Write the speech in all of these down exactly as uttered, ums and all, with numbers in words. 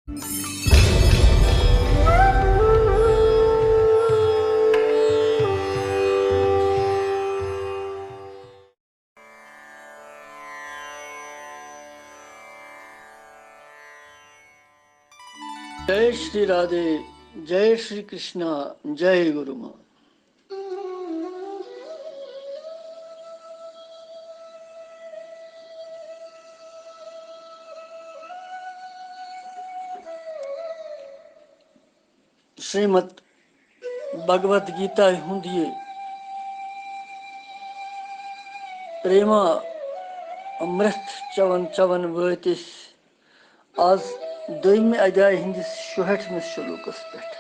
जय श्री राधे, जय श्री कृष्णा, जय गुरु माँ। श्रीमद् भगवत गीता ہُنٛد یہِ پریما امرت چون چون وٲتۍ أسۍ آز دوٚیمہِ ادھیایہِ ہٕنٛدِس شُہٲٹھمِس شلوکس پٮ۪ٹھ۔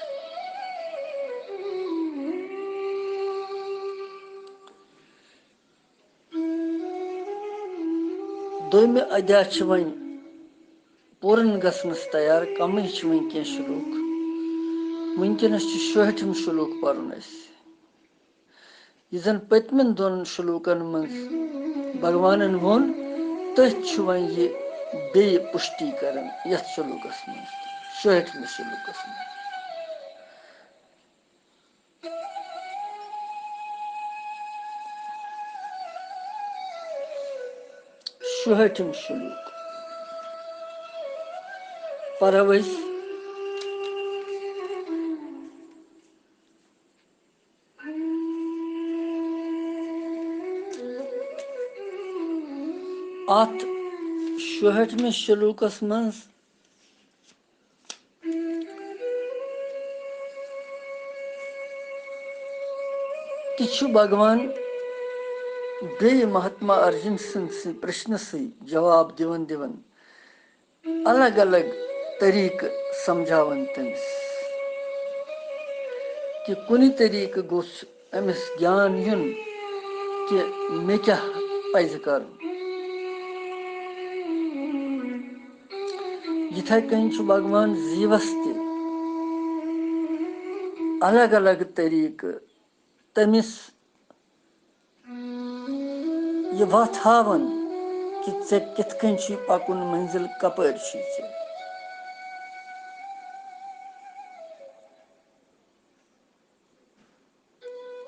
دوٚیمہِ ادھیا چھِ وۄنۍ پوٗرن گژھنس تیار، کمٕے چھِ وۄنۍ کینٛہہ شلوک۔ وٕنکیٚنس چھُ شُہٲٹھِم شلوک پرُن اَسہِ۔ یہِ زن پٔتمٮ۪ن دۄن شلوکن منٛز بھگوانن ووٚن، تٔتھۍ چھُ وۄنۍ یہِ بیٚیہِ پُشٹی کران یتھ شلوکس منٛز، شُہٲٹھمِس شلوکس منٛز۔ شُہٲٹھِم شلوک پرو أسۍ۔ اتھ شُہٲٹھمِس شلوکس منٛز تہِ چھُ بھگوان بیٚیہِ مہاتما ارجُن سٕنٛدسٕے پرشنسٕے جواب دِوان دِوان الگ الگ طریقہٕ سمجھاوان تٔمِس کہِ کُنہِ طریقہٕ گوٚژھ أمِس گیان یُن کہِ مےٚ کیٛاہ پَزِ کَرُن۔ یِتھَے کٔنۍ چھُ بھگوان زیٖوَس تہِ الگ الگ طریقہٕ تٔمِس یہِ وَتھ ہاوان کہِ ژےٚ کِتھ کٔنۍ چھُے پَکُن، مٔنزِل کَپٲرۍ چھُے ژےٚ۔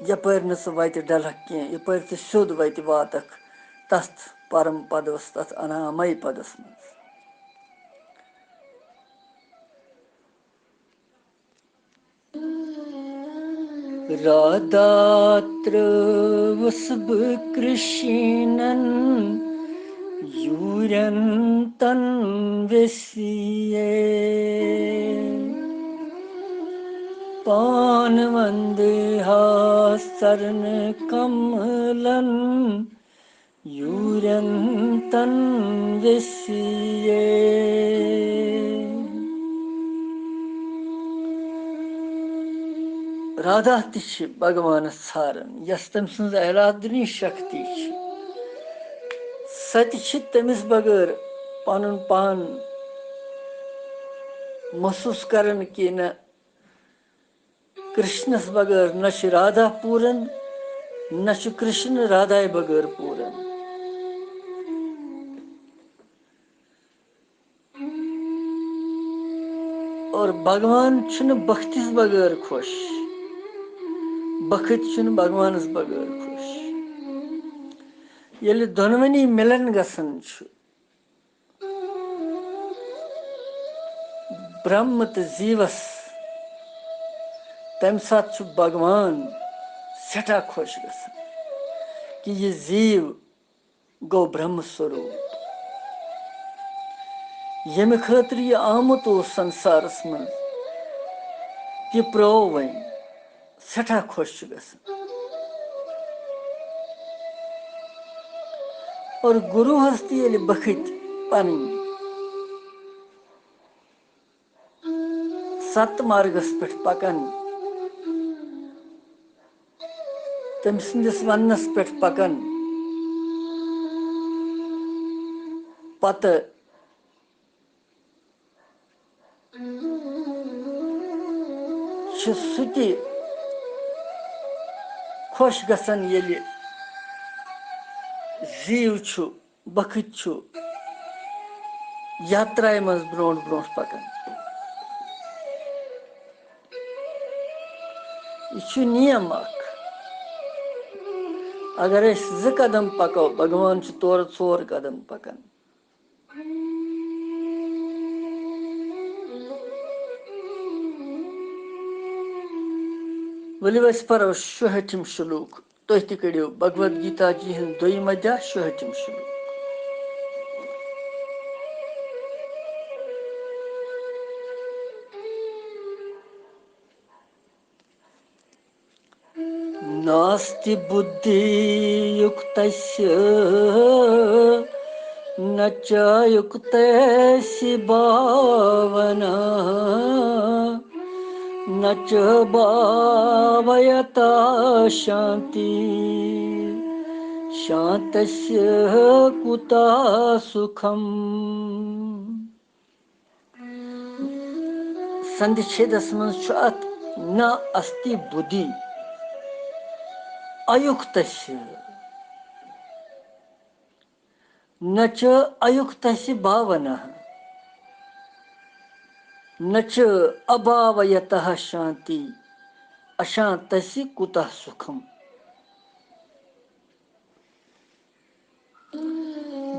یپٲرۍ نہٕ ژٕ وتہِ ڈلکھ کینٛہہ، یپٲرۍ ژٕ سیوٚد وتہِ واتکھ، تتھ پرم پدس، تتھ انامے پدس منٛز۔ رادا ترٲوٕس بہٕ کرشنن یوٗرٮ۪ن تن ویسیے۔ پان وندٕ ہا چرن کملن یوٗرٮ۪ن تن ویسیے۔ رادا تہِ چھِ بھگوانس ژھاران، یۄس تٔمۍ سٕنٛز آرادھنی شکتی چھِ۔ سۄ تہِ چھِ تٔمِس بغٲر پنُن پان محسوٗس کران کہِ نہ، کرشنس بغٲر نہ چھِ رادا پوٗرن، نہ چھُ کرشن رادایہِ بغٲر پوٗرن۔ اور بھگوان چھُنہٕ بختِس بغٲر خۄش، بخت چھُنہٕ بھگوانس بغٲر خۄش۔ ییٚلہِ دۄنوٕنی مِلن گژھان چھُ، برہم تہٕ زیٖوس، تمہِ ساتہٕ چھُ بھگوان سٮ۪ٹھاہ خۄش گژھان کہِ یہِ زیٖو گوٚو برہم سوروٗپ، ییٚمہِ خٲطرٕ یہِ آمُت اوس سنسارس منٛز، تہِ پرٛوو وۄنۍ۔ سٮ۪ٹھاہ خۄش چھُ گژھان۔ اور گروہس تہِ ییٚلہِ بخت پنٕنۍ ست مارگس پٮ۪ٹھ پکان، تٔمۍ سٕنٛدِس وننس پٮ۪ٹھ پکان، پتہٕ چھُ سُہ تہِ خۄش گژھان، ییٚلہِ زیٖو چھُ، بخت چھُ یاترایہِ منٛز برونٛٹھ برونٛٹھ پکان۔ یہِ چھُ نیم اکھ۔ اگر أسۍ زٕ قدم پکو، بھگوان چھُ تورٕ ژور قدم پکان۔ ؤلِو أسۍ پرو شُہٲٹھِم شلوک۔ تُہۍ تہِ کٔڑِو بھگوت گیتا جی ہٕنٛز دوٚیِم ادھیا، شُہٲٹھِم شلوک۔ नास्ति बुद्धियुक्तस्य न चायुक्तस्य भावना, न च भावयता शान्ति शान्तस्य कुतः सुखम्। संधिच्छेदस मंज छु अत न अस्ति बुद्धि अयुक्तस्य, न च अयुक्तस्य भावना, न च अभावयतः शांति, अशांतस्य कुतः सुखम।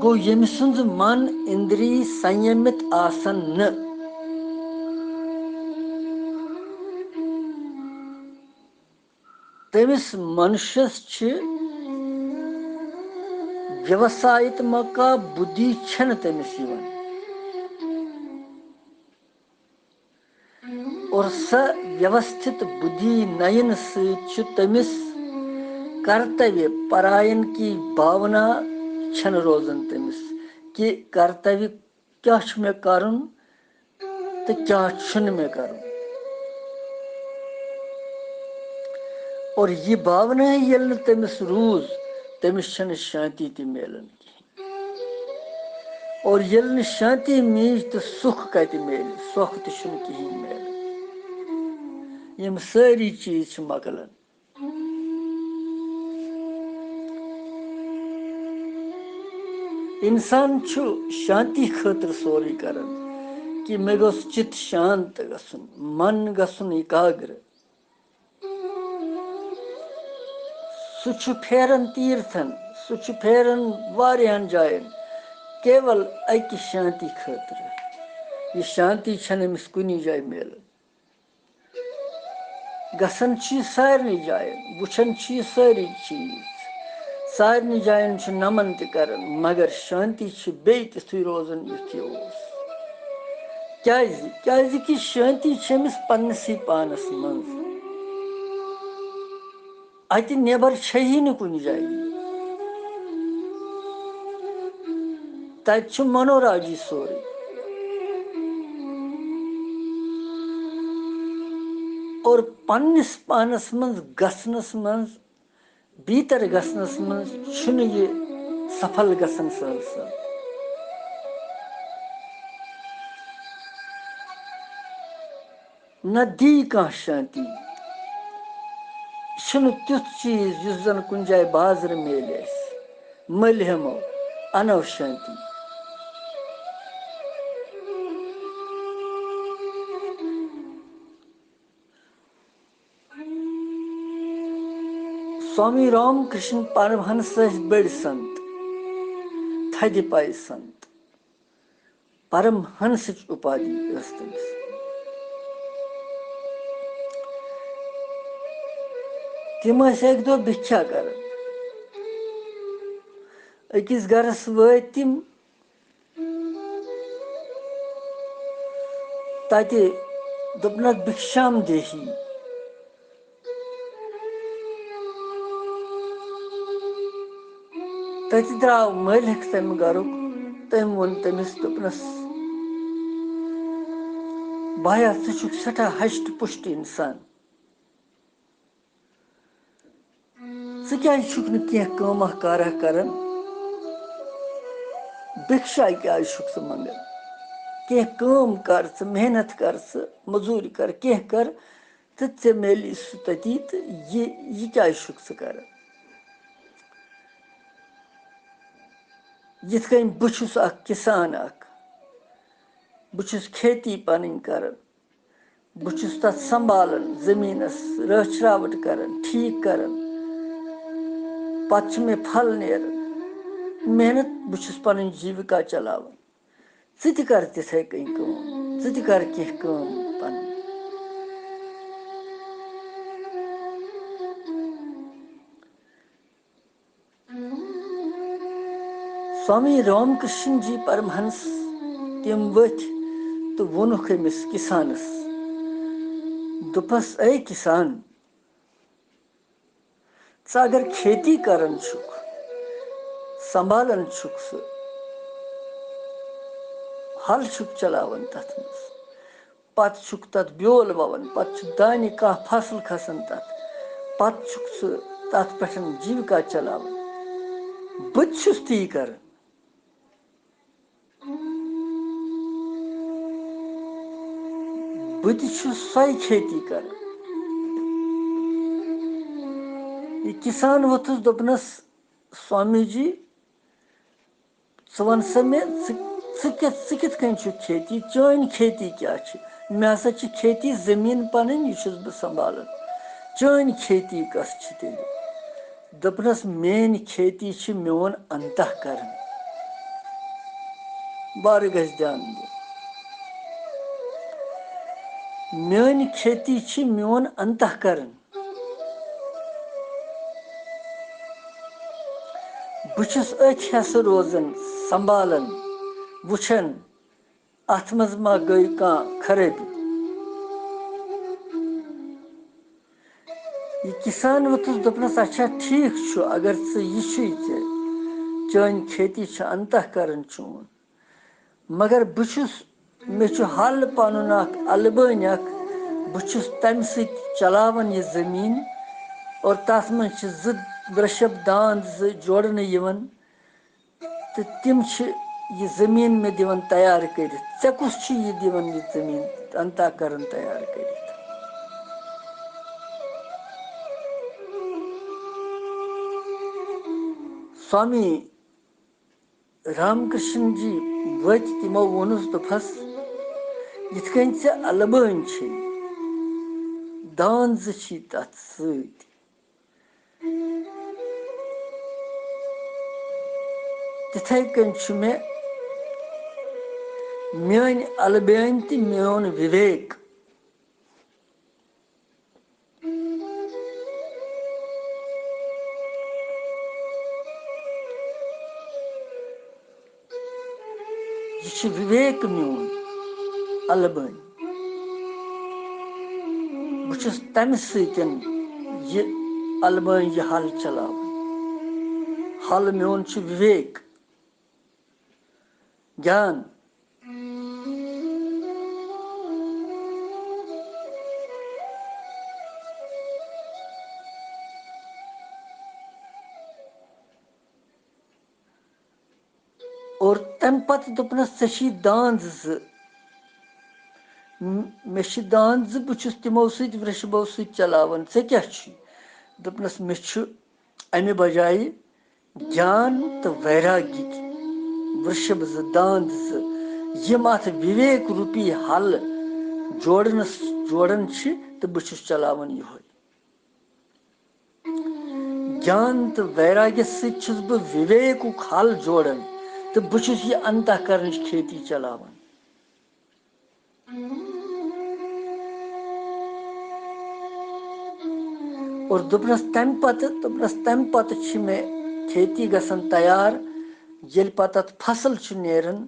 گوٚو، ییٚمہِ سُنٛد من اِندری سنیمت آسن نہٕ، تٔمِس منشس چھِ ویوسایتمکا بُدھی چھنہٕ تٔمِس یِوان۔ اور سۄ ویوستھت بُدھی نینہٕ سۭتۍ چھُ تٔمِس کرتویہ پراین کی بھاونا چھنہٕ روزان تٔمِس، کہِ کرتویہ کیٛاہ چھُ مےٚ کرُن تہٕ کیٛاہ چھُنہٕ مےٚ کرُن۔ اور یہِ بھاونا ییٚلہِ نہٕ تٔمِس روٗز، تٔمِس چھنہٕ شانتی تہِ میلان کِہیٖنۍ۔ اور ییٚلہِ نہٕ شانتی میج تہٕ سُکھ کتہِ میلہِ؟ سۄکھ تہِ چھُنہٕ کِہیٖنۍ میلان۔ یِم سٲری چیٖز چھِ مۄکلان۔ انسان چھُ شانتی خٲطرٕ سورُے کران، کہِ مےٚ گوٚژھ چِت شانت گژھُن، من گژھُن ایکاگر۔ سُہ چھُ پھیران تیٖرتھن، سُہ چھُ پھیران واریاہن جاین، کیول اکہِ شانتی خٲطرٕ۔ یہِ شانتی چھنہٕ أمِس کُنی جایہِ میلان۔ گژھان چھُ یہِ سارنٕے جاین، وٕچھان چھُ یہِ سٲری چیٖز، سارنٕے جاین چھُ نمن تہِ کران، مگر شانتی چھِ بیٚیہِ تِتھُے روزان یُتھ یہِ اوس۔ کیازِ؟ کیازِ کہِ شانتی چھِ أمِس پننسٕے پانس منٛز۔ اتہِ نٮ۪بر چھےٚ ہی نہٕ کُنہِ جایہِ۔ تتہِ چھُ منوراجی سورُے۔ اور پننِس پانس منٛز گژھنس منٛز، بیتر گژھنس منٛز چھُنہٕ یہِ سفل گژھان سہل سہل۔ نہ دی کانٛہہ شانتی۔ یہِ چھُنہٕ تیُتھ چیٖز یُس زن کُنہِ جایہِ بازرٕ میلہِ اَسہِ۔ مٔلۍ ہٮ۪مو، اَنو شانتی۔ سوامی رام کرشن پرمہنس ٲسۍ بٔڑۍ سنت، تھدِ پایہِ سنت۔ پرمہنسٕچ اُپادھی ٲس تٔمِس۔ تِم ٲسۍ اَکہِ دۄہ بِکھیا کران۔ أکِس گرس وٲتۍ تِم۔ تَتہِ دوٚپنَکھ، "بِکشام دیہی۔" تَتہِ درٛاو مٲلِک تَمہِ گَرُک۔ تٔمۍ ووٚن تٔمِس، دوٚپنَس، "بایا، ژٕ چھُکھ سٮ۪ٹھاہ ہشٹ پُشٹ اِنسان۔ ژٕ کیٛازِ چھُکھ نہٕ کینٛہہ کٲمہ کارہ کران؟ بِکشا کیٛازِ چھُکھ ژٕ منٛگان؟ کینٛہہ کٲم کر ژٕ، محنت کر ژٕ، مٔزوٗرۍ کر، کینٛہہ کر، تہٕ ژےٚ میلی سُہ تٔتی۔ تہٕ یہِ، یہِ کیٛازِ چھُکھ ژٕ کران؟ یِتھ کٔنۍ بہٕ چھُس اکھ کِسان اکھ، بہٕ چھُس کھیتی پنٕنۍ کران۔" بہٕ چھُس تَتھ سنبھالان، زٔمیٖنَس رٲچھ راوَٹھ کران، ٹھیٖک کران۔ پَتہٕ چھُ مےٚ پھل نیران۔ محنت، بہٕ چھُس پَنٕنۍ جیٖوِکا چلاوان۔ ژٕ تہِ کر تِتھَے کٔنۍ کٲم، ژٕ تہِ کر کینٛہہ کٲم پَنٕنۍ۔ سوامی رام کرشن جی پرمہنس تِم ؤتھۍ تہٕ ووٚنُکھ أمِس کسانس، دوٚپُس، "اے کسان، ژٕ اگر کھیتی کران چھُکھ، سنبھالان چھُکھ سُہ، ہل چھُکھ چلاوان تتھ منٛز، پتہٕ چھُکھ تَتھ بیول وَوان، پتہٕ چھُ دانہِ کانٛہہ فصل کھسان تَتھ، پتہٕ چھُکھ ژٕ تَتھ پٮ۪ٹھ جیٖوِکا چلاوان۔ بہٕ تہِ چھُس تی کران۔ بہٕ تہِ چھُس سۄے کھیتی کران۔" یہِ کِسان ووٚتھُس، دوٚپنَس، "سوامی جی، ژٕ وَن سا مےٚ، ژٕ، ژٕ کِتھ، ژٕ کِتھ کٔنۍ چھُکھ کھیتی؟ چٲنۍ کھیتی کیٛاہ چھِ؟ مےٚ ہسا چھِ کھیتی زٔمیٖن پَنٕنۍ، یہِ چھُس بہٕ سنبھالان۔ چٲنۍ کھیتی کۄس چھِ تیٚلہِ؟" دوٚپنَس، "میٛٲنۍ کھیتی چھِ میون انتہ کرن۔" وارٕ گژھِ دیان دیُن۔ میٛٲنۍ کھیتی چھِ میون انتہ کرن۔ بہٕ چھُس أتھۍ حصہٕ روزان، سنبھالان، وٕچھان، اَتھ منٛز ما گٔے کانٛہہ خرٲبی۔ یہِ کِسان ووٚتھُس، دوٚپنَس، "اچھا، ٹھیٖک چھُ، اگر ژٕ یہِ چھُے ژےٚ، چٲنۍ کھیتی چھِ انتہ کرن چون، مگر بہٕ چھُس، مےٚ چھُ ہل پَنُن اکھ، البٲنۍ اکھ، بہٕ چھُس تَمہِ سۭتۍ چلاوان یہِ زٔمیٖن، اور تَتھ منٛز چھِ زٕ وِرشب داند زٕ جوڑنہٕ یِوان، تہٕ تِم چھِ یہِ زٔمیٖن مےٚ دِوان تیار کٔرِتھ۔ ژےٚ کُس چھُ یہِ دِوان، یہِ زٔمیٖن انتہ کرن تیار کٔرِتھ؟" سوامی رام کرشن جی ؤتھۍ، تِمو ووٚنُس، دوٚپہَس، "یِتھ کٔنۍ ژےٚ البٲنۍ چھے، داند زٕ چھی تَتھ سۭتۍ، تِتھَے کٔنۍ چھُ مےٚ میٛٲنۍ البٲنۍ تہِ میون وِویک۔" یہِ چھُ وِویک میون البٲنۍ۔ بہٕ چھُس تَمہِ سۭتۍ یہِ البٲنۍ، یہِ ہل چلاوان۔ ہل میون چھُ وِویک، گیان۔ اور تَمہِ پَتہٕ دوٚپنَس، "ژےٚ چھی داند زٕ۔ م-، مےٚ چھِ داند زٕ، بہٕ چھُس تِمو سۭتۍ، وِرشبو سۭتۍ چلاوان۔ ژےٚ کیٛاہ چھُے؟" دوٚپنَس، "مےٚ چھُ اَمہِ بجایہِ گیان تہٕ ویراگیِکۍ وِرشب زٕ، داند زٕ، یِم اَتھ وِویک روٗپی ہل جوڑنَس، جوڑان چھِ، تہٕ بہٕ چھُس چلاوان یِہوٚے۔" گیان تہٕ ویراگیَس سۭتۍ چھُس بہٕ وِویکُک ہل جوڑان تہٕ بہٕ چھُس یہِ انتہ کرنٕچ کھیتی چلاوان۔ اور دوٚپنَس، تَمہِ پَتہٕ، دوٚپنَس، تَمہِ پَتہٕ چھِ مےٚ کھیتی گژھان تیار، ییٚلہِ پَتہٕ اَتھ فصل چھُ نیران،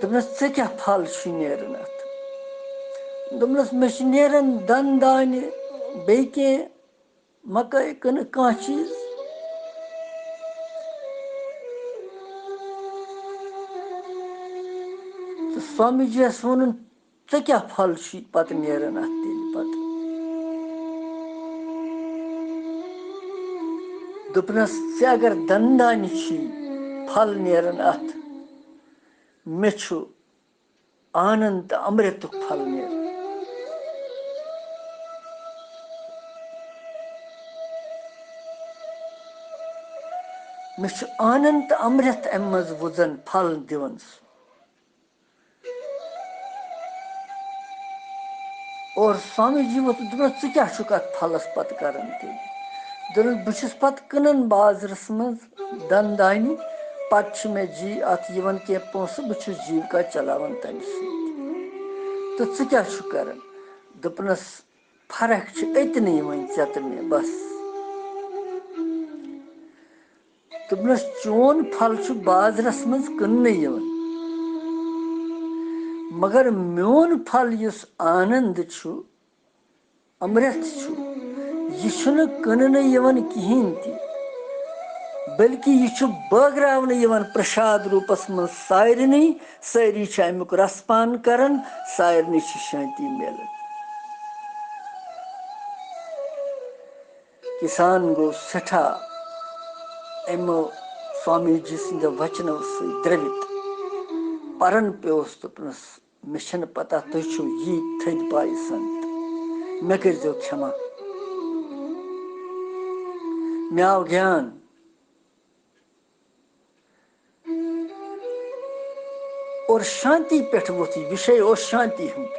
دوٚپنَس، "ژےٚ کیٛاہ پھل چھُے نیران اَتھ؟" دوٚپنَس، "مےٚ چھِ نیران دَنہٕ دانہِ، بیٚیہِ کینٛہہ، مَکٲے کٕنہٕ، کانٛہہ چیٖز؟" تہٕ سوامی جی یَس ووٚنُن، "ژےٚ کیٛاہ پھل چھُے پتہٕ نیران اَتھ تیٚلہِ پتہٕ؟" دوٚپنَس، "ژےٚ اگر دَنہٕ دانہِ چھی پھل نیران اَتھ، مےٚ چھُ آنند تہٕ امرتُک پھل نیران۔ مےٚ چھُ آنند تہٕ امرت اَمہِ منٛز وُزان پھل دِوان سُہ۔" اور سوامی جی ووٚتھ، دوٚپنَس، "ژٕ کیٛاہ چھُکھ اَتھ پھلَس پَتہٕ کَران تیٚلہِ؟" دوٚپنَس، "بہٕ چھُس پَتہٕ کٕنان بازرَس منٛز دَن دانہِ، پَتہٕ چھِ مےٚ جی اَتھ یِوان کینٛہہ پونٛسہٕ، بہٕ چھُس جیٖوِکا چَلاوان تَمہِ سۭتۍ۔ تہٕ ژٕ کیٛاہ چھُکھ کَران؟" دوٚپنَس، "فرق چھِ أتنٕے وۄنۍ ژےٚ تہٕ مےٚ، بَس۔" دوٚپنَس، "چون پھل چھُ بازرَس منٛز کٕننہٕ یِوان، مگر میون پھل یُس آنند چھُ، امرت چھُ، یہِ چھُنہٕ کٕننہٕ یِوان کِہیٖنۍ تہِ، بلکہِ یہِ چھُ بٲگراونہٕ یِوان پرشاد روٗپس منٛز سارنٕے۔ سٲری چھِ اَمیُک رس پان کران، سارنٕے چھِ شانتی میلان۔" کسان گوٚو سٮ۪ٹھاہ اَمہِ سوامی جی سٕنٛدِ وچنو سۭتۍ درٛٲوِتھ۔ پرن پیوس دوٚپنس، "مےٚ چھَنہٕ پتہ تُہۍ چھِو یی تھٔدۍ پایہِ سنت۔ مےٚ کٔرۍزیو کھٮ۪ما۔ مےٚ آو گیان۔" اور شانتی پٮ۪ٹھ ووٚتھ یہِ وِشے اوس شانتی ہُنٛد۔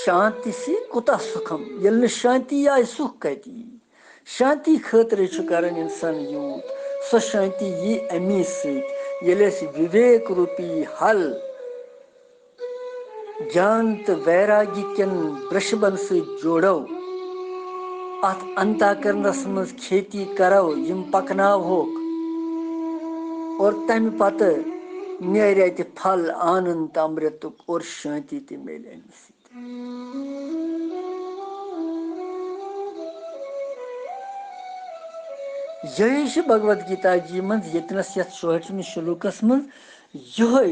شانتی سی کوٗتاہ سُکھم، ییٚلہِ نہٕ شانتی آیہِ، سُکھ کَتہِ یی؟ شانتی خٲطرَے چھُ کران اِنسان یوٗت۔ سۄ شانتی یی اَمی سۭتۍ، ییٚلہِ أسۍ وِویک روٗپی ہل گیان تہٕ ویراگی کٮ۪ن برشبن سۭتۍ جوڑو، اتھ انتہ کرنس منٛز کھیتی کرو، یِم پکناوہوکھ، اور تمہِ پتہٕ نیرِ اتہِ پھل، آنند تہٕ امرتُک اور شانتی تہِ میلہِ امہِ سۭتۍ۔ یہے چھِ بھگوت گیتا جی منٛز ییٚتنس یتھ شوہٹھمِس شلوکس منٛز یہے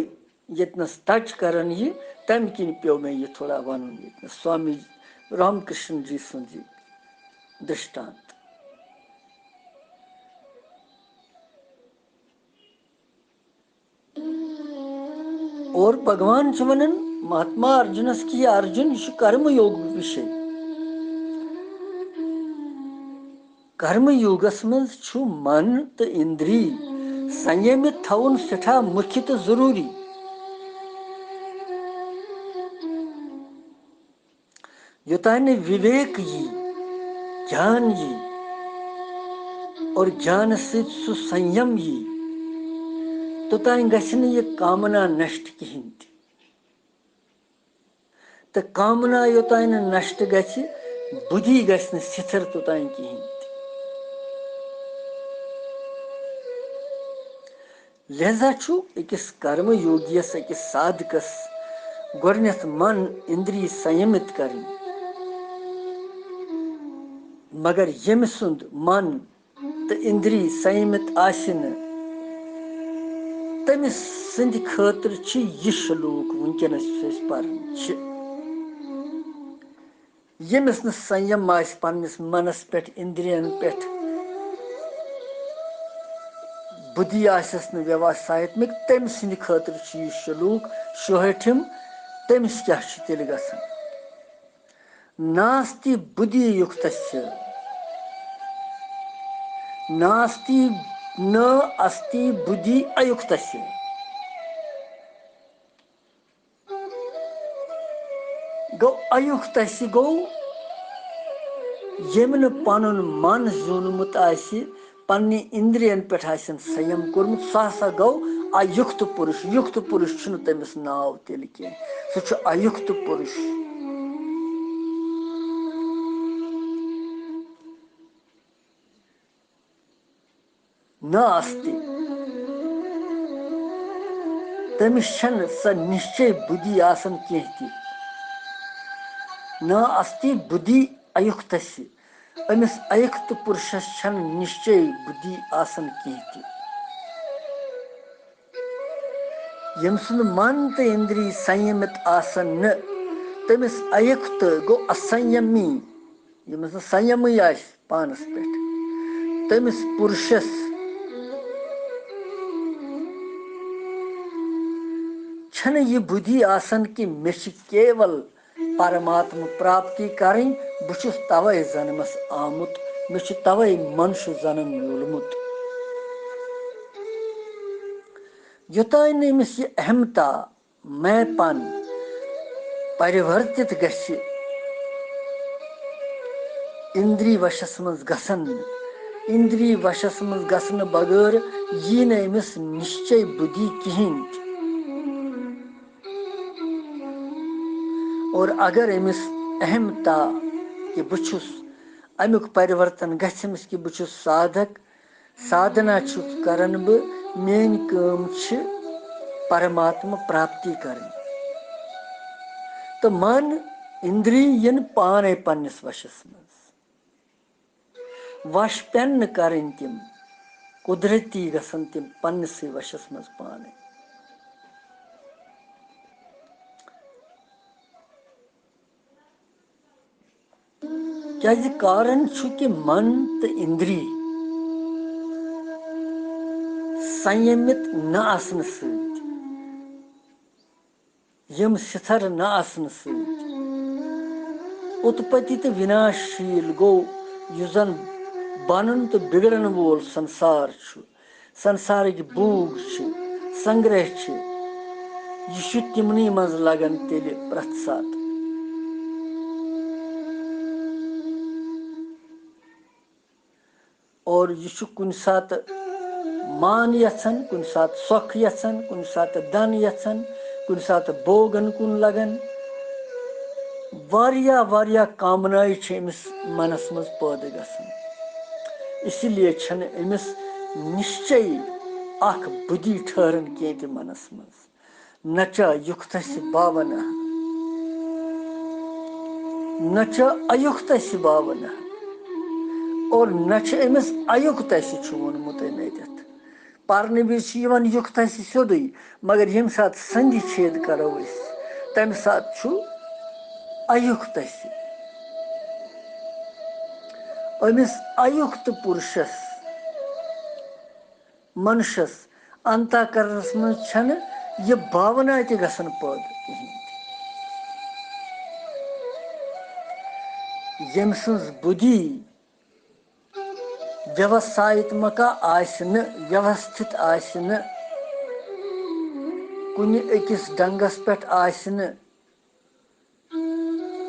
ییٚتنَس ٹچ کران یہِ، تَمہِ کِنۍ پیوٚو مےٚ یہِ تھوڑا وَنُن ییٚتنَس سوامی رام کرشن جی سُنٛد یہِ دِشٹانت۔ اور بھگوان چھُ وَنان مہاتما ارجُنَس کہِ، "یہِ ارجُن، یہِ چھُ کرم یوگ وِشے۔" کرم یوگس منٛز چھُ من تہٕ اِندری سنیمِت تھاوُن سٮ۪ٹھاہ مُکھِ تہٕ ضروٗری۔ یوٚتانۍ نہٕ وِویک یی، گیان یی، اور گیانہٕ سۭتۍ سُہ سنیم یی، توٚتانۍ گژھِ نہٕ یہِ کامنا نشٹ کِہینۍ تہِ۔ تہٕ کامنا یوٚتانۍ نہٕ نشٹ گژھِ، بُدھی گژھِ نہٕ سِتھِر توٚتانۍ کِہینۍ تہِ۔ لہذا چھُ أکِس کرم یوگیَس، أکِس سادھکَس گۄڈٕنٮ۪تھ من اِندری سنیمِت کرٕنۍ۔ مگر ییٚمہِ سُنٛد من تہٕ اِندری سنیمِت آسہِ نہٕ، تٔمِس سٕنٛدِ خٲطرٕ چھِ یہِ شلوک وٕنکیٚنَس یُس أسۍ پَران چھِ۔ ییٚمِس نہٕ سنیم آسہِ پننِس منَس پٮ۪ٹھ، اِندرین پٮ۪ٹھ، بُدھی آسٮ۪س نہٕ ویواساہتمِک، تٔمۍ سٕنٛدِ خٲطرٕ چھُ یہِ شلوک شوہٹھِم۔ تٔمِس کیٛاہ چھُ تیٚلہِ گژھان؟ ناستی بُدھی یُکتسیہ۔ ناستی، نہ استی بُدھی ایُکتسیہ۔ گوٚو، ایُکتسیہ گوٚو، ییٚمۍ نہٕ پنُن من زیوٗنمُت آسہِ، پننہِ اِندرین پٮ۪ٹھ آسن سیم کوٚرمُت، سُہ ہسا گوٚو ایُکت پُرُش۔ یُکت پُرُش چھُنہٕ تٔمِس ناو تیٚلہِ کینٛہہ، سُہ چھُ ایُکت پُرُش۔ نہ استی۔ تٔمِس چھَنہٕ سۄ نِشچے بُدھی آسان کینٛہہ تہِ۔ نہ استی بُدھی ایُکتسیہ۔ أمِس ایُکت پُرشس چھَنہٕ نِشچے بُدھی آسان کینٛہہ تہِ۔ ییٚمۍ سُنٛد من تہٕ اِندری سنیمِت آسن نہٕ، تٔمِس ایُکت گوٚو اسنیمی۔ ییٚمِس نہٕ سنیمٕے آسہِ پانس پٮ۪ٹھ، تٔمِس پُرشس چھنہٕ یہِ بُدھی آسان کہِ مےٚ چھِ کیول پرماتم پراپتی کرٕنۍ، بہٕ چھُس توے جنمس آمُت، مےٚ چھُ توے منشہِ جنم میوٗلمُت۔ یوٚتانۍ نہٕ أمِس یہِ اہمتا، میں پن، پرورتت گژھِ، اندری وشس منٛز گژھن نہٕ۔ اندری وشس منٛز گژھنہٕ بغٲر یی نہٕ أمِس نِشچے بُدھی کِہیٖنۍ تہِ۔ اور اگر أمِس اہمتا کہِ بہٕ چھُس، امیُک پرورتن گژھِ أمِس کہِ بہٕ چھُس سادھک، سادھنا چھُس کران بہٕ، میٲنۍ کٲم چھِ پرماتما پراپتی کرٕنۍ۔ تہٕ من، اندری یِن پانے پننِس وشس منٛز۔ وش پٮ۪ن نہٕ کرٕنۍ تِم، قدرتی گژھن تِم پننِسٕے وشس منٛز پانے۔ کیازِ کارن چھُ کہِ من تہٕ اندری سنیمت نہ آسنہٕ سۭتۍ، یِم سِتھر نہ آسنہٕ سۭتۍ، اُتپتی تہٕ وِناش شیٖل گوٚو، یُس زن بنُن تہٕ بِگڑن وول سنسار چھُ۔ سنسارٕکۍ بوٗگ چھِ، سنگرہ چھِ، یہِ چھُ تِمنٕے منٛز لگان تیٚلہِ پرٛٮ۪تھ ساتہٕ۔ اور یہِ چھُ کُنہِ ساتہٕ مان یژھان، کُنہِ ساتہٕ سۄکھ یژھان، کُنہِ ساتہٕ دن یژھان، کُنہِ ساتہٕ بوگن کُن لگان۔ واریاہ، واریاہ کامنایہِ چھِ أمِس منس منٛز پٲدٕ گژھان۔ اسی لیے چھنہٕ أمِس نِشچے اکھ بُدھی ٹھٔہران کینٛہہ تہِ منس منٛز۔ نہ چ یُکتس بھاونا، نہ چ ایُکتس بھاونا، اور نہ چھُ أمِس ایُکتس چھُ ووٚنمُت أمۍ اَتٮ۪تھ۔ پرنہٕ وِزِ چھُ یِوان یُکتس سیوٚدُے، مگر ییٚمہِ ساتہٕ سندھی چھید کرو أسۍ، تمہِ ساتہٕ چھُ ایُکتس۔ أمِس ایُکت پُرشس، منشس، انتہ کرنس منٛز چھنہٕ یہِ بھاونا تہِ گژھان پٲدٕ کِہینۍ تہِ۔ ییٚمہِ سٕنٛز بُدھی ویوسایتمکا آسہِ نہٕ، ویوستھت آسہِ نہٕ، کُنہِ أکِس ڈنگس پٮ۪ٹھ آسہِ نہٕ،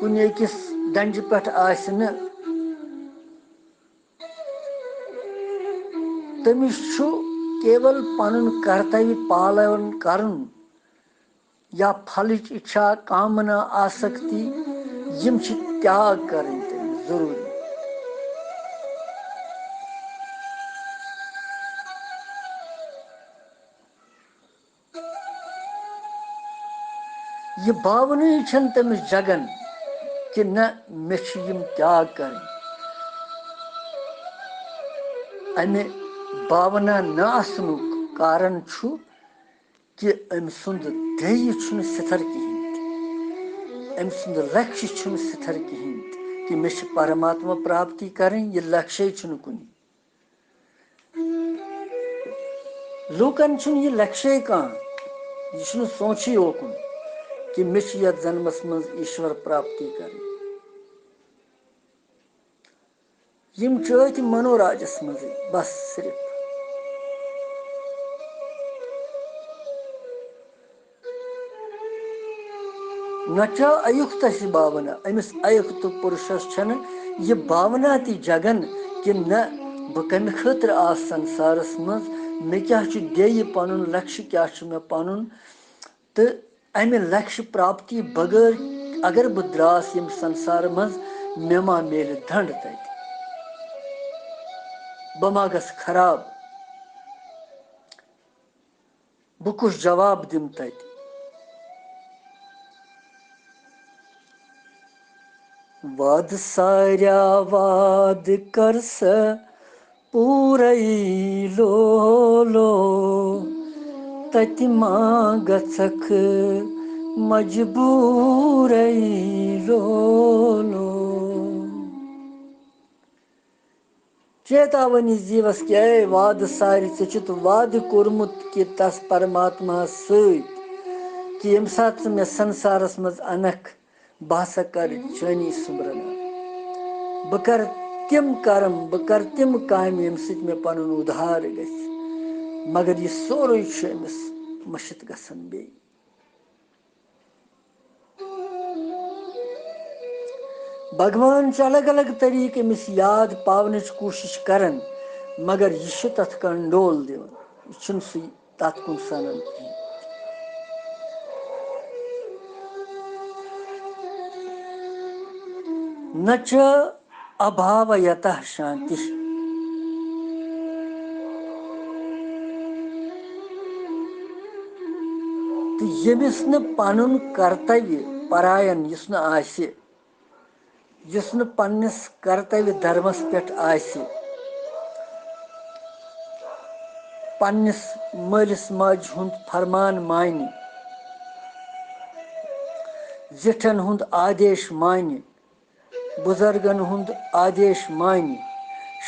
کُنہِ أکِس ڈنجہِ پٮ۪ٹھ آسہِ نہٕ۔ تٔمِس چھُ کیول پنُن کرتویہ پالن کرُن یا پھلٕچ اِچھا، کامنا، آسکتی، یِم چھِ تیاگ کرٕنۍ تٔمِس ضروٗری۔ یہِ بھاونے چھنہٕ تٔمِس جگان کہِ نہ، مےٚ چھِ یِم تیاگ کرٕنۍ۔ امہِ بھاونا نہ آسنُک کارن چھُ کہِ أمۍ سُنٛد دھیہِ چھُنہٕ سِتھر کِہینۍ تہِ، أمۍ سُنٛد لکشہِ چھُنہٕ سِتھر کِہینۍ تہِ، کہِ مےٚ چھِ پرماتما پراپتی کرٕنۍ، یہِ لکشے چھُنہٕ کُنہِ۔ لوٗکن چھُنہٕ یہِ لکشے کانٛہہ، یہِ چھُنہٕ سونٛچھٕے اوکُن کہِ مےٚ چھِ یتھ جنمس منٛز ایشور پراپتی کرٕنۍ۔ یِم چھِ أتھۍ منوراجس منٛزٕے، بس صرف۔ نہ چھا ایُکتس بھاونا، أمِس ایُکت پُرشس چھنہٕ یہِ بھاونا تہِ جگان کہِ نہ، بہٕ کمہِ خٲطرٕ آس سنسارس منٛز، مےٚ کیٛاہ چھُ دھیہِ پنُن، لکشہِ کیٛاہ چھُ مےٚ پنُن، تہٕ امہِ لکشہِ پراپتی بغٲر اگر بہٕ دراس ییٚمہِ سنسارٕ منٛز، مےٚ ما میلہِ دھنٛڈ تتہِ؟ بہٕ ما گژھٕ خراب؟ بہٕ کُس جواب دِمہٕ تتہِ؟ وعدٕ ساریا وعدٕ کر سا پوٗرَے لولو، تَتہِ ما گژھکھ مجبوٗرَے لولو۔ چیتاونی زیٖوَس کہِ اے وعدٕ سارِ، ژےٚ چھُتھ وعدٕ کوٚرمُت کہِ تَس پرماتماہَس سۭتۍ کہِ ییٚمہِ ساتہٕ ژٕ مےٚ سنسارَس منٛز اَنَکھ، بہٕ ہسا کرٕ چٲنی سُمبرن۔ بہٕ کرٕ تِم کرم، بہٕ کرٕ تِم کامہِ، ییٚمہِ سۭتۍ مےٚ پنُن اُدھار گژھِ۔ مگر یہِ سورُے چھُ أمِس مٔشِتھ گژھان بیٚیہِ۔ بھگوان چھُ الگ الگ طریٖقہٕ أمِس یاد پاونٕچ کوٗشِش کران، مگر یہِ چھُ تَتھ کنڈول دِوان، یہِ چھُنہٕ سُہ تَتھ کُن سَنان کِہیٖنۍ۔ نہ چھُ ابھاویتہ شانتی۔ تہٕ ییٚمِس نہٕ پنُن کرتویہ پراین، یُس نہٕ آسہِ، یُس نہٕ پننِس کرتویہ دھرمس پٮ۪ٹھ آسہِ، پننِس مٲلِس ماجہِ ہُنٛد فرمان مانہِ، زِٹھٮ۪ن ہُنٛد آدیش مانہِ، بُزرگن ہُنٛد آدیش مانہِ،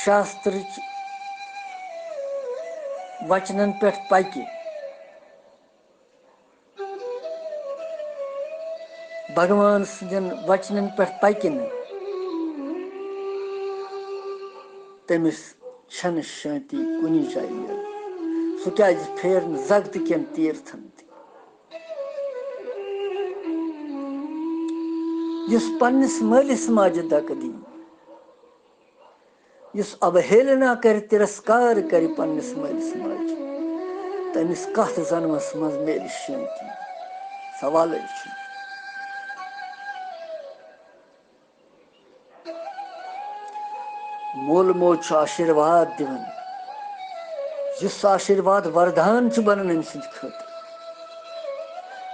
شاسترٕچ وچنن پٮ۪ٹھ پکہِ، بھگوان سٕنٛدٮ۪ن وچنن پٮ۪ٹھ پکہِ نہٕ، تٔمِس چھنہٕ شانتی کُنی جایہِ میلان۔ سُہ کیازِ پھیرِ نہٕ زگتہٕ کٮ۪ن تیٖرتھن تہِ؟ یُس پننِس مٲلِس ماجہِ دکہٕ دی، یُس اوہیلنا کرِ، تِرسکار کرِ پننِس مٲلِس ماجہِ، تٔمِس کتھ جنمس منٛز میلہِ شانتی؟ سوالٕے چھُنہٕ۔ مول موج چھُ آشیرواد دِوان، یُس سُہ آشیرواد وردان چھُ بنان أمۍ سٕنٛدِ خٲطرٕ،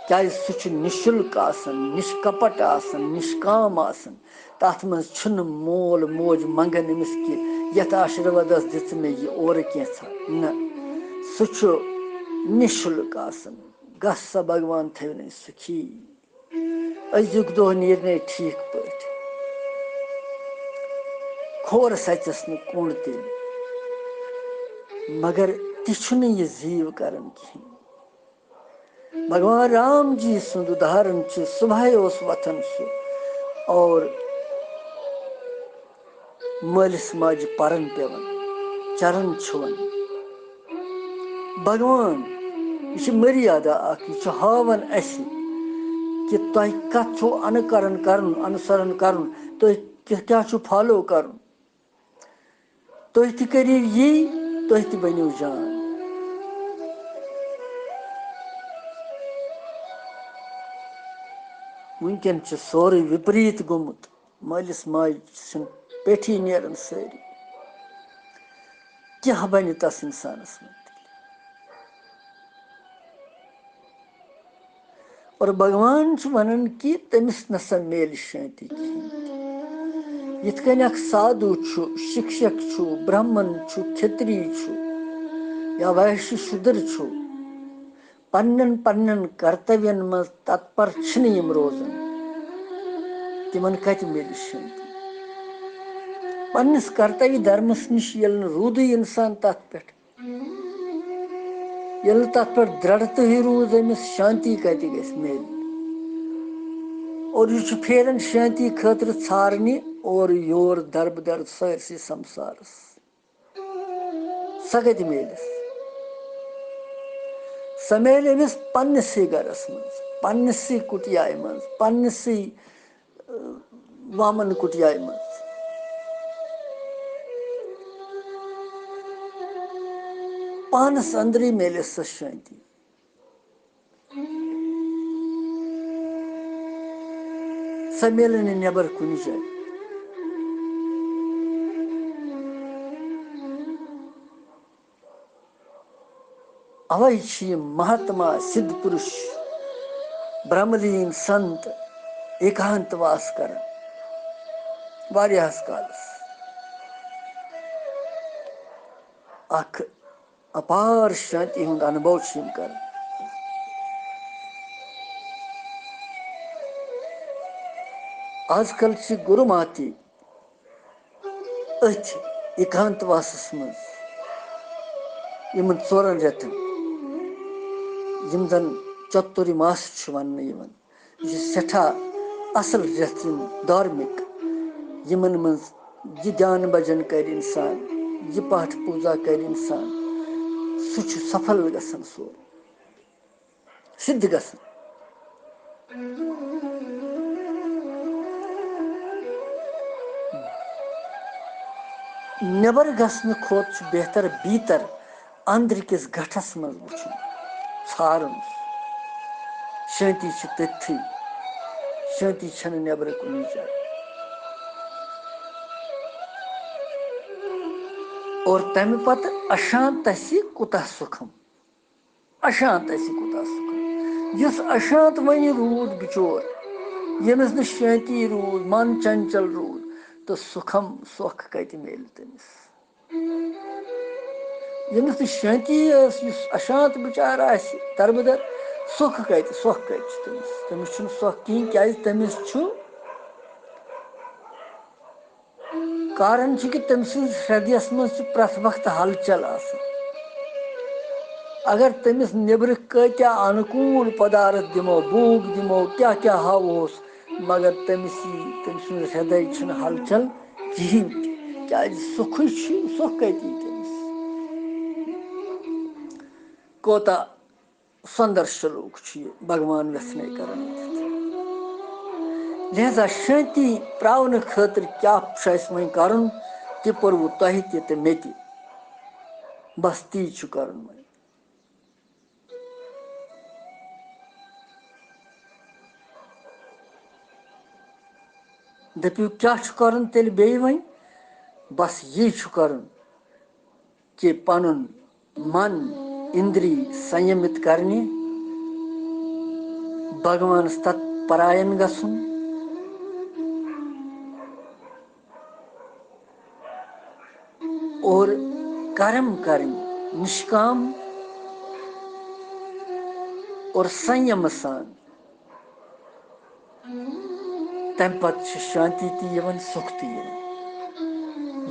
کیازِ سُہ چھُ نِشُلک آسان، نِشکپٹ آسان، نِشکام آسان۔ تَتھ منٛز چھُنہٕ مول موج منٛگان أمِس کہِ یَتھ آشیروادَس دِژ مےٚ یہِ اورٕ کینٛژھا۔ نہ، سُہ چھُ نِشُلک آسان۔ گژھ سا، بھگوان تھٲوِنَے سُکھی۔ أزیُک دۄہ نیرِ نے ٹھیٖک پٲٹھۍ۔ کھور سَژٮ۪س نہٕ کوٚنٛڈ تیٚلہِ، مگر تہِ چھُنہٕ یہِ زیٖو کران کِہیٖنۍ۔ بھگوان رام جی سُنٛد اُداہرن چھُ، صُبحے اوس وۄتھان سُہ اور مٲلِس ماجہِ پَرن پٮ۪وان، چَرن چھُوان۔ بھگوان، یہِ چھِ مریادا اکھ، یہِ چھُ ہاوان اَسہِ کہِ تۄہہِ کَتھ چھُو اَنُکَرن کَرُن، اَنُسَرن کَرُن، تُہۍ کہِ-، کیٛاہ چھُو follow کَرُن۔ تُہۍ تہِ کٔرِو یی، تُہۍ تہِ بٔنِو جان۔ وٕنکٮ۪ن چھُ سورُے وِپریٖت گوٚمُت۔ مٲلِس ماجہِ چھِنہٕ پیٚٹھی نیران سٲری۔ کیٛاہ بَنہِ تَس اِنسانَس منٛز تیٚلہِ؟ اور بھگوان چھُ وَنان کہِ تٔمِس نہ سا میلہِ شانتی کِہیٖنۍ تہِ۔ یِتھ کٔنۍ اکھ سادھو چھُ، شِکشک چھُ، برہمن چھُ، کھتری چھُ، یا ویشی شُدر چھُ، پننٮ۪ن پننٮ۪ن کرتوین منٛز تتپر چھِنہٕ یِم روزان، تِمن کتہِ میلہِ شانتی؟ پننِس کرتویہ دھرمس نِش ییٚلہِ نہٕ روٗدٕے اِنسان تتھ پٮ۪ٹھ، ییٚلہِ نہٕ تتھ پٮ۪ٹھ درڑتہٕے روٗز أمِس، شانتی کتہِ گژھِ میلہِ؟ اور یہِ چھُ پھیران شانتی خٲطرٕ ژھارنہِ اورٕ یور، دربہٕ درد سٲرسٕے سمسارس۔ سۄ کتہِ میلٮ۪س؟ سۄ میلہِ أمِس پننِسٕے گرس منٛز، پننِسٕے کُٹیایہِ منٛز، پننِسٕے، اہ، وامن کُٹیایہِ منٛز۔ پانس أنٛدرٕے میلٮ۪س سۄ شانتی۔ سۄ میلہِ نہٕ نٮ۪بر کُنہِ جایہِ۔ اوے چھِ یِم مہاتما، سِدھ پُرُش، برہملیٖن سنت ایکانت واس کران واریاہس کالس۔ اکھ اپار شانتی ہُنٛد انبو چھِ یِم کران۔ آز کل چھِ گُرو ماتی أتھۍ ایکانت واسس منٛز یِمن ژورن رٮ۪تن، یِم زن چتُر ماس چھِ وننہٕ یِوان، یہِ چھِ سٮ۪ٹھاہ اصل رٮ۪تھ یِم دھارمِک، یِمن منٛز یہِ دھیان بھجن کرِ انسان، یہِ پاٹھ پوٗزا کرِ انسان، سُہ چھُ سفل گژھان سورُے۔ سِدھ گژھان۔ نٮ۪بر گژھنہٕ کھۄتہٕ چھُ بہتر بھیتر أنٛدرٕ کِس گٹھس منٛز وٕچھُن، ژھارُن۔ شانتی چھِ تٔتھی، شانتی چھَنہٕ نٮ۪برٕ کُنی جایہِ۔ اور تَمہِ پتہٕ اشانتسی کوٗتاہ سُکھم۔ اشانتسی کوٗتاہ سُکھم۔ یُس اشانت وۄنۍ روٗد بِچور، ییٚمِس نہٕ شانتی روٗد، من چنچل روٗد، تہٕ سُکھم، سۄکھ کتہِ میلہِ تٔمِس؟ ییٚمِس نہٕ شانتی ٲس، یُس اشانت بِچارٕ آسہِ دربٕدر، سۄکھ کتہِ، سۄکھ کتہِ چھِ تٔمِس؟ تٔمِس چھُنہٕ سۄکھ کِہیٖنۍ، کیازِ تٔمِس چھُ، کارن چھُ کہِ تٔمۍ سٕنٛز ہردیس منٛز چھِ پرٛٮ۪تھ وقتہٕ ہلچل آسان۔ اگر تٔمِس نیٚبرٕ کۭتیاہ انوکوٗل پدارتھ دِمو، بھوگ دِمو، کیٛاہ کیٛاہ ہاوہوس، مگر تٔمِس یی، تٔمۍ سٕنٛز ہردے چھُنہٕ ہلچل کِہیٖنۍ تہِ، کیٛازِ سُکھٕے چھُ، سُکھ کتہِ یی تٔمِس؟ کوتاہ سۄندر شلوک چھُ یہِ بھگوان ویژھنے کران ییٚتٮ۪تھ۔ لہذا شانتی پراونہٕ خٲطرٕ کیٛاہ چھُ اَسہِ وۄنۍ کرُن، تہِ پوٚروٕ تۄہہِ تہِ تہٕ مےٚ تہِ۔ بس تی چھُ کرُن وۄنۍ۔ دٔپِو، کیٛاہ چھُ کرُن تیٚلہِ بیٚیہِ وۄنۍ؟ بس یی چھُ کرُن۔ کہِ پنُن من اِندری سنیمت کرنہِ، بھگوانس تت پراین گژھُن اور کرم کرٕنۍ نشکام اور سنیم سان۔ تَمہِ پتہٕ چھِ شانتی تہِ یِوان، سُکھ تہِ یِوان۔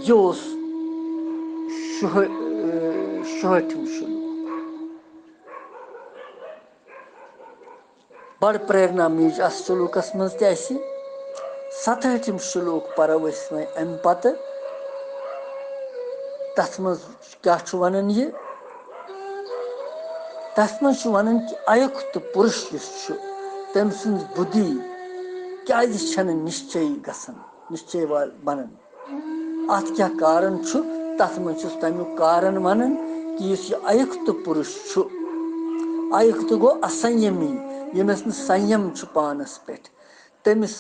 یہِ اوس شُہٲ-، اۭں، شُہٲٹھِم شلوک۔ بڑ پریرنا میج اَتھ شلوکس منٛز تہِ اَسہِ۔ ستہٲٹھِم شلوک پرو أسۍ وۄنۍ اَمہِ پتہٕ۔ تَتھ منٛز کیٛاہ چھُ وَنان یہِ؟ تَتھ منٛز چھُ وَنان کہِ اَیُکت پُرُش یُس چھُ، تٔمۍ سٕنٛز بُدھی کیٛازِ چھَنہٕ نِشچَے گژھان، نِشچَے وال بَنان؟ اَتھ کیٛاہ کارَن چھُ؟ تَتھ منٛز چھُس تَمیُک کارَن وَنان کہِ یُس یہِ اَیُکت پُرُش چھُ، اَیُکت گوٚو اَسَنیمی، ییٚمِس نہٕ سَنیم چھُ پانَس پٮ۪ٹھ، تٔمِس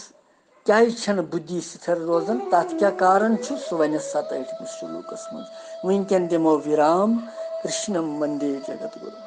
کیٛازِ چھَنہٕ بُدھی سِتھر روزان؟ تَتھ کیٛاہ کارَن چھُ؟ سُہ وَنہِ ستٲٹھمِس شلوکَس منٛز۔ وٕنکٮ۪ن دِمو وِرام۔ کرشنم وندے جگت گُرو۔